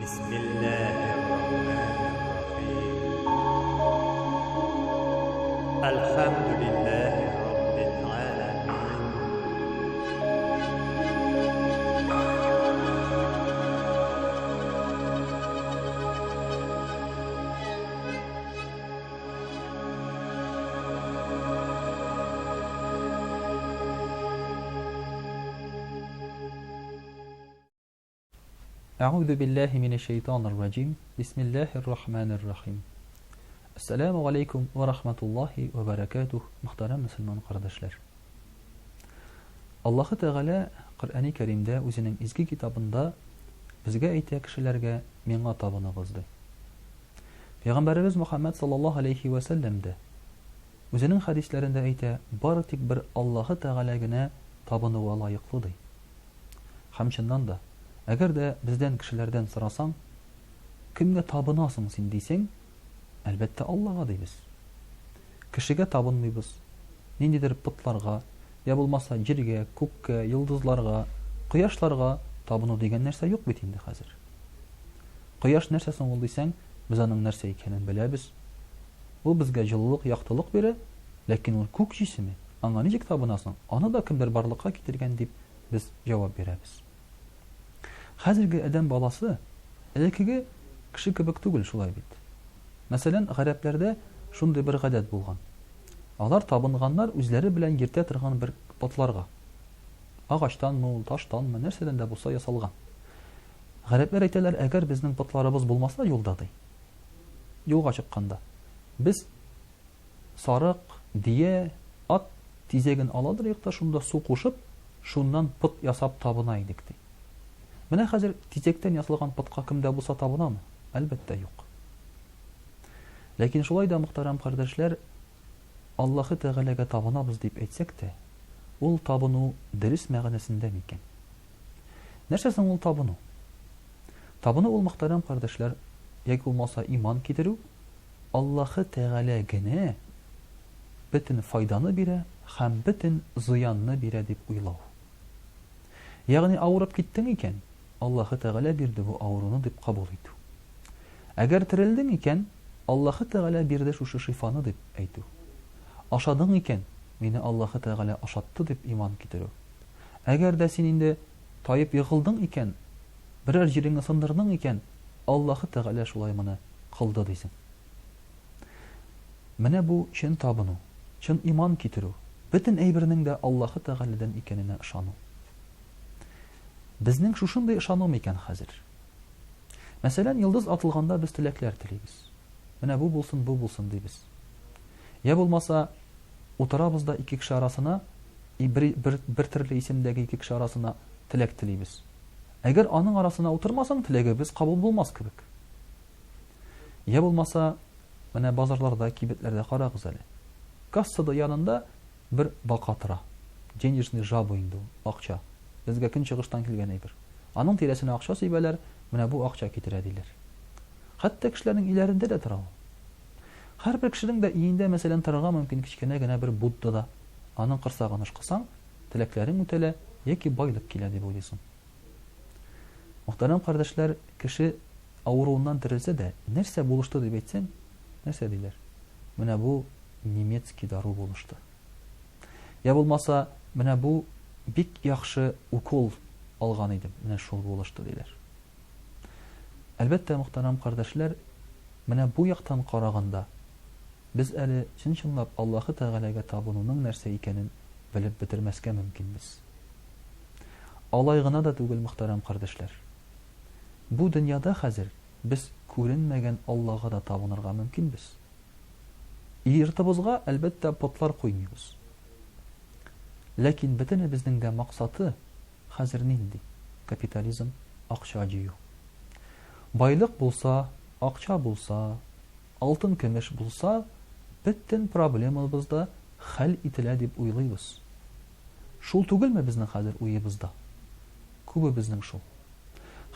Бисмиллаһир-рахманир-рахим. Әлхәмдүлиллаһи раббил галәмин. Әгъүзү билләһи минәш-шәйтанир раҗим. Бисмиллаһир рахманир рахим. Әссәламү галәйкүм вә рахматуллаһи вә бәрәкәтүһ, мөхтәрәм мөселман кардәшләр. Аллаһы Тәгалә Коръәни Кәримдә үзенең изге китабында безгә әйтә кешеләргә миңа табыныгыз ди. Пәйгамбәребез Мөхәммәд саллаллаһу алейхи вә сәлләм дә үзенең хәдисләрендә әйтә, бары тик бер Аллаһы Тәгалә генә табынуга лаеклы ди. Һәм чыннан да, әгәр дә бездән кешеләрдән сорасаң, кемгә табынасың син дисең, әлбәттә, Аллага дибез. Кешегә табынмыйбыз, ниндидер потларга, я булмаса җиргә, күккә, йолдызларга, кояшларга табыну дигән нәрсә юк бит инде хәзер. Кояш нәрсә соң ул дисәң, без аның нәрсә икәнен беләбез. Ул безгә җылылык, яктылык бирә, ләкин ул күк җисеме, аңа ничек табынасың, аны да кемдер барлыкка китергән дип без җавап бирәбез. Хәзерге адәм баласы элеккеге кеше кебек түгел, шулай бит. Мәсәлән, гарәпләрдә шундый бер гадәт булган. Алар табынганнар үзләре белән йөртә торган бер потларга. Агачтанмы ул, таштанмы, нәрсәдән дә булса ясалган. Гарәпләр әйтәләр, әгәр безнең потларыбыз булмаса юлда, ди. Юлга чыкканда, без сарык, дия, ат тизәген аладыр идек та, шунда су кушып, шуннан пот ясап табына идек, ди. Менә хәзер тизәктән ясалган потка кем дә булса табынамы? Әлбәттә, юк. Ләкин шулай да, мөхтәрәм кардәшләр, Аллаһы Тәгаләгә табынабыз дип әйтсәк тә, ул табыну дөрес мәгънәсендә микән? Нәрсә соң ул табыну? Табыну ул, мөхтәрәм кардәшләр, яки булмаса иман китерү, Аллаһы Тәгалә генә бөтен файданы бирә һәм бөтен зыянны бирә дип уйлау. Ягъни авырып киттең икән, Аллаһы Тәгалә бирде бу авыруны дип кабул итү. Әгәр терелдең икән, Аллаһы Тәгалә бирде шушы шифаны дип әйтү. Ашадың икән, мине Аллаһы Тәгалә ашатты дип иман китерү. Әгәр дә син инде таеп егылдың икән, берәр җиреңне сындырдың икән, Аллаһы Тәгалә шулай моны кылды дисең. Менә бу чын табыну, чын иман китерү, бөтен әйбернең дә Аллаһы Тәгаләдән икәненә ышану. Безнең шушындый ышану микән хәзер? Мәсәлән, йолдыз атылганда без теләкләр телибез. Менә бу булсын, бу булсын дибез. Я булмаса, утырабыз да ике кеше арасына, бер, бер, бер төрле исемдәге ике кеше арасына теләк телибез. Әгәр аның арасына утырмасаң, теләгебез кабул булмас кебек. Я булмаса, менә базарларда, кибетләрдә карагыз әле. Кассада янында бер бака тора. Денежный жаба инде ул, акча. Безгә көнчыгыштан килгән әйбер. Аның тирәсенә акча сибәләр, менә бу акча китерә диләр. Хәтта кешеләрнең өйләрендә дә тора ул. Һәрбер кешенең дә өендә, мәсәлән, торырга мөмкин кечкенә генә бер Будда да. Аның корсагын ышкысаң, теләкләрең үтәлә яки байлык килә дип уйлыйсың. Мөхтәрәм кардәшләр, кеше авыруыннан терелсә дә, нәрсә булышты дип әйтсәң, нәрсә диләр? Менә бу немецкий дару булышты. Я булмаса, менә бу бик яхшы укол алган идем, менә шул булышты диләр. Әлбәттә, мөхтәрәм кардәшләр, менә бу яктан караганда, без әле чын-чынлап Аллаһы Тәгаләгә табынуның нәрсә икәнен белеп бетермәскә мөмкинбез. Алай гына да түгел, мөхтәрәм кардәшләр. Бу дөньяда хәзер без күренмәгән Аллага да табынырга мөмкинбез. Йортыбызга, әлбәттә, потлар куймыйбыз. Ләкин бөтенебезнең дә максаты хәзер нинди? Капитализм, акча җыю. Байлык булса, акча булса, алтын-көмеш булса, бөтен проблемабыз да хәл ителә дип уйлыйбыз. Шул түгелме безнең хәзер уебызда? Күбебезнең шул.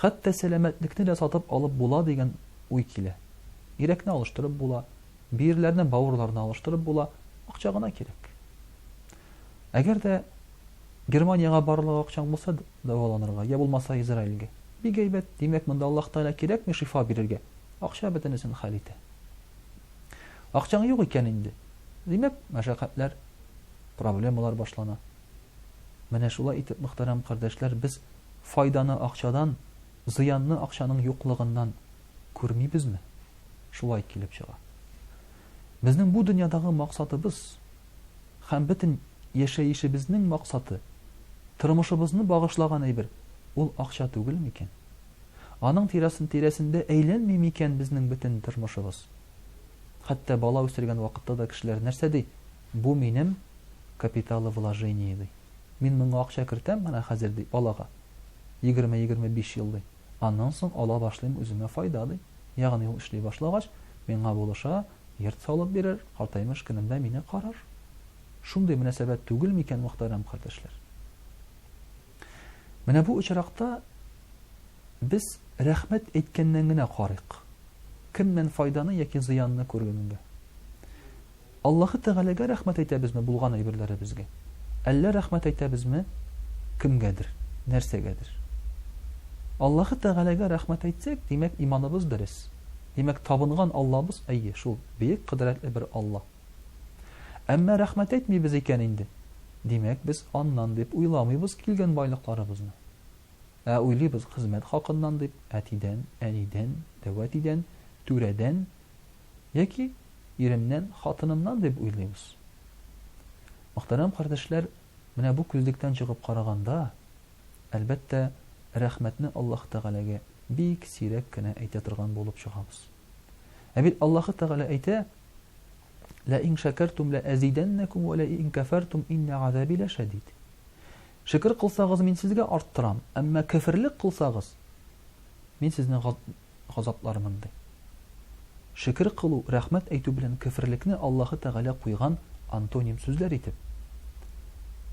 Хәтта сәламәтлекне дә сатып алып була дигән уй килә. Йөрәкне алыштырып була, бөерләрне, бавырларны алыштырып була, акча гына кирәк. Әгәр дә Германиягә барырлык акчаң булса дәваланырга, я булмаса Израильгә. Бик әйбәт. Димәк, монда Аллаһ Тәгалә кирәкми шифа бирергә. Акча бөтенесен хәл итә. Акчаң юк икән инде. Димәк, мәшәкатьләр, проблемалар башлана. Менә шулай итеп, мөхтәрәм кардәшләр, без файданы акчадан, зыянны акчаның юклыгыннан күрмибезме? Шулай килеп чыга. Безнең бу дөньядагы максатыбыз һәм бөтен яшәешебезнең максаты, тормышыбызны багышлаган әйбер, ул акча түгел микән? Аның тирәсен тирәсендә әйләнми микән безнең бөтен тормышыбыз? Хәтта бала үстергән вакытта да кешеләр нәрсә ди? Бу минем капиталовложение, ди. Мин моңа акча кертәм менә хәзер, ди, балага. Егерме-егерме биш ел, ди. Аннан соң ала башлыйм үземә файда, ди. Ягъни ул эшли башлагач, миңа булыша, йорт салып бирер, картаймыш көнемдә мине карар. Шундый мөнәсәбәт түгел микән, мөхтәрәм кардәшләр? Менә бу очракта без рәхмәт әйткәннән генә карыйк. Кемнән файданы яки зыянны күргәнгә? Аллаһы Тәгаләгә рәхмәт әйтәбезме булган әйберләребезгә? Әллә рәхмәт әйтәбезме кемгәдер, нәрсәгәдер? Аллаһы Тәгаләгә рәхмәт әйтсәк, димәк, иманыбыз дөрес. Димәк, табынган Аллабыз, әйе, шул, бөек кодрәтле бер Алла. Әмма рәхмәт әйтмибез икән инде, димәк, без аннан дип уйламыйбыз килгән байлыкларыбызны. Ә уйлыйбыз хезмәт хакыннан дип, әтидән, әнидән, дәү әтидән, түрәдән, Яки иремнән, хатынымнан дип уйлыйбыз. Мөхтәрәм кардәшләр, менә бу күзлектән чыгып караганда, әлбәттә, рәхмәтне Аллаһ Тәгаләгә бик сирәк кенә әйтә торган булып чыгабыз. Ә бит Аллаһы Тәгалә әйтә, Лә ин шәкәртум лә әзидәннәкум вә лә ин кәфәртум иннә газаби лә шәдид. Шөкер кылсагыз, мин сезгә арттырам, әмма кәферлек кылсагыз, мин сезне газаплармын, ди. Шөкер кылу, рәхмәт әйтү белән көферлекне Аллаһы Тәгалә куйган антоним сүзләр итеп.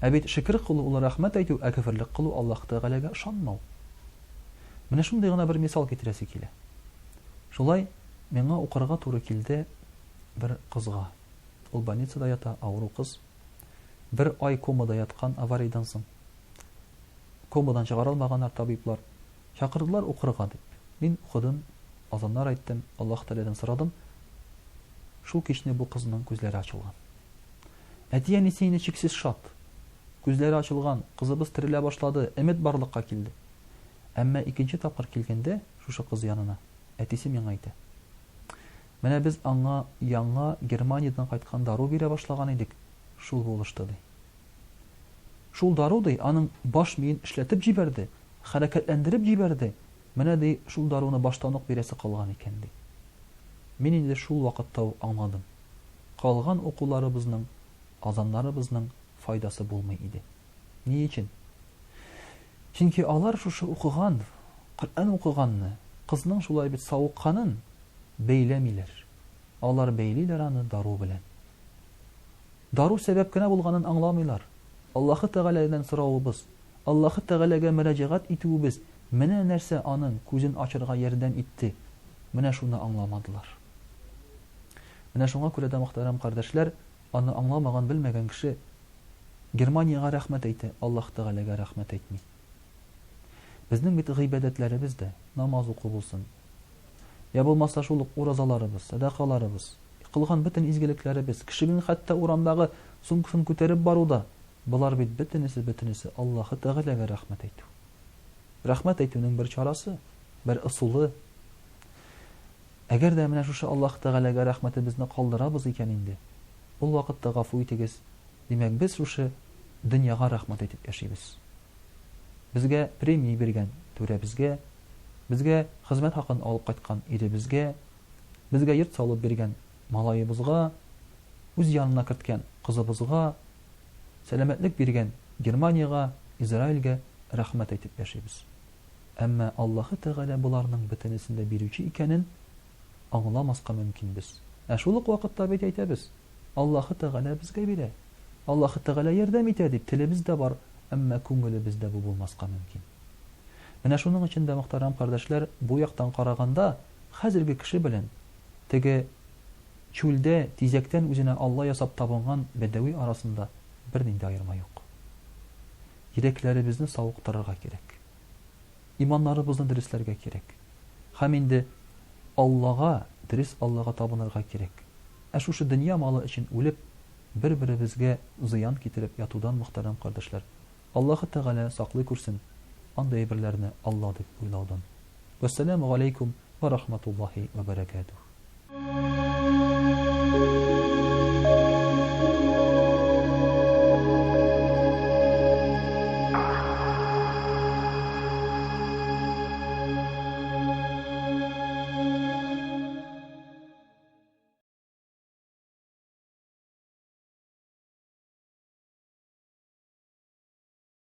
Ә бит шөкер кылу ул рәхмәт әйтү, ә көферлек кылу Аллаһы Тәгаләгә ышанмау. Менә шундый гына бер мисал китерәсе килә. Шулай миңа укырга туры килде бер кызга. Ул больницада ята, авыру кыз. Бер ай комада яткан авариядән соң. Комадан чыгара алмаганнар табиблар. Чакырдылар укырга дип. Мин укыдым, азаннар әйттем, Аллаһ Тәгаләдән сорадым. Шул кичне бу кызның күзләре ачылган. Әти-әнисе инде чиксез шат. Күзләре ачылган, кызыбыз терелә башлады, өмет барлыкка килде. Әмма икенче тапкыр килгәндә, шушы кыз янына, әтисе миңа әйтә. Менә без аңа яңа Германиядән кайткан дару бирә башлаган идек, шул булышты, ди. Шул дару, ди, аның баш миен эшләтеп җибәрде, хәрәкәтләндереп җибәрде, менә, ди, шул даруны баштан ук бирәсе калган икән, ди. Мин инде шул вакытта ук аңладым, калган укуларыбызның, азаннарыбызның файдасы булмый иде. Ни өчен? Чөнки алар шушы укыган, Коръән укыганны, кызның шулай бит савыкканын бәйләмиләр. Алар бәйлиләр аны дару белән. Дару сәбәп кенә булганын аңламыйлар. Аллаһы Тәгаләдән соравыбыз, Аллаһы Тәгаләгә мөрәҗәгать итүебез менә нәрсә аның күзен ачырга ярдәм итте, менә шуны аңламадылар. Менә шуңа күрә дә, мөхтәрәм кардәшләр, аны аңламаган, белмәгән кеше Германиягә рәхмәт әйтә, Аллаһы Тәгаләгә рәхмәт әйтми. Безнең бит гыйбадәтләребез дә, намаз уку булсын, я булмаса шул ук уразаларыбыз, сәдакаларыбыз, кылган бөтен изгелекләребез, кешенең хәтта урамдагы сумкасын күтәреп бару да, Болар бит бөтенесе, бөтенесе Аллаһы Тәгаләгә рәхмәт әйтү. Рәхмәт әйтүнең бер чарасы, бер ысулы. Әгәр дә менә шушы Аллаһы Тәгаләгә рәхмәтебезне калдырабыз икән инде, ул вакытта гафу итегез, димәк, без шушы дөньяга рәхмәт әйтеп яшибез. Безгә премия биргән түрәбезгә, безгә хезмәт хакын алып кайткан иребезгә, безгә йорт салып биргән малаебызга, үз янына керткән кызыбызга, Сәламәтлек биргән Германиягә, Израильгә рәхмәт әйтеп яшибез. Әмма Аллаһы Тәгалә боларның бөтенесен дә бирүче икәнен аңламаска мөмкинбез. Ә шул ук вакытта бит әйтәбез, Аллаһы Тәгалә безгә бирә, Аллаһы Тәгалә ярдәм итә дип телебездә бар, әмма күңелебездә бу булмаска мөмкин. Менә шуның өчен дә, мөхтәрәм кардәшләр, бу яктан караганда, хәзерге кеше белән теге Чүлдә тизәктән үзенә Алла ясап табынган бәдәви арасында бернинди аерма юк. Йөрәкләребезне савыктырырга кирәк. Иманнарыбызны дөресләргә кирәк. Һәм инде Аллага, дөрес Аллага табынырга кирәк. Ә шушы дөнья малы өчен үлеп, бер-беребезгә зыян китереп ятудан, мөхтәрәм кардәшләр, Аллаһы Тәгалә саклый күрсен андый әйберләрне Алла дип уйлаудан. Вәссәламү галәйкүм вә рахматуллаһи вә бәрәкәтүһ.